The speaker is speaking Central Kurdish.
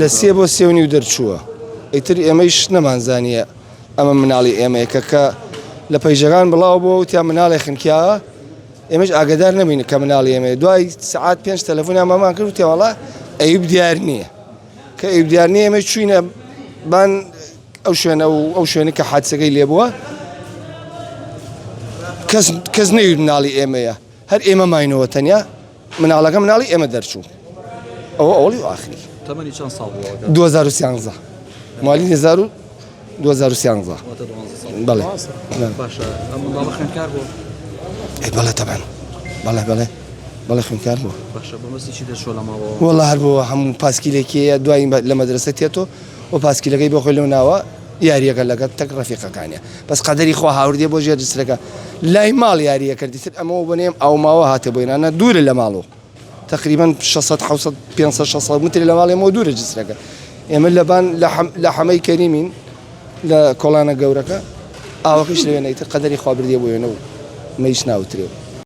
لە سێ بۆ سێ و نیو دەرچووە ئیتر ئێمەیش نەمانزانیە ئەمە مناڵی ئێمەیە کە کە لە پەیژەکان بڵاو بۆ وتیان مناڵێ خنکیاوە ئێمەش ئاگدار نەبین کە مناڵی ئێمەیە دوای سعات پێنج تەلەفۆنیان بەمان کرد وتیان وەڵا ئەیوب دیار نییە کە ئەیوب دیار نییە ئێمە چوینە بان ئەو شوێنە و ئەو شوێنە کە حادسەکەی لێبووە کەس کەس نەیوت مناڵی ئێمەیە هەر ئێمە ماینەوە تەنیا مناڵەکە مناڵی ئێمە دەرچوو ئەوە ئەوڵی و ئاخری. تەمەنی چەند ساڵ بووە ئەوکات؟ 2013 موالی 1000 و 2013 واتە 12 ساڵ. بەڵێ باشە ئەم منداڵە خوێندکار بووە؟ ئەی بەڵێ تەبعەن بەڵێ بەڵێ بەڵێ خوێندکار بووە. باشە بە مەستی چی دەرچووە لە ماڵەوە؟ وەڵا هەر بۆ هەموو پاسکیلێکی هەیە دوای لە مەدرەسە تێتۆ و پاسکیلەکەی بۆ خۆی لەو ناوە یاریەکە لەگەڵ تەک ڕەفیقەکانیا بەس قەدەری خوا هاوردیە بۆ ژێر جسرەکە لای ماڵ یاریە کردی تر ئەمەوە بۆ نێم ئەو ماوە هاتێ بۆ نانە دوورە لە ماڵەوە تقریبا 600 700 500 600 متر لە ماڵێ مەوە دوورە جسرەکە ئێمە لەبان لە حەمەی کەریمین لە کۆڵانە گەورەکە ئاوەکەش لەوێ نەیتر قەدەری خوا بردیە بۆ وێنە و مەیش ناوترێ.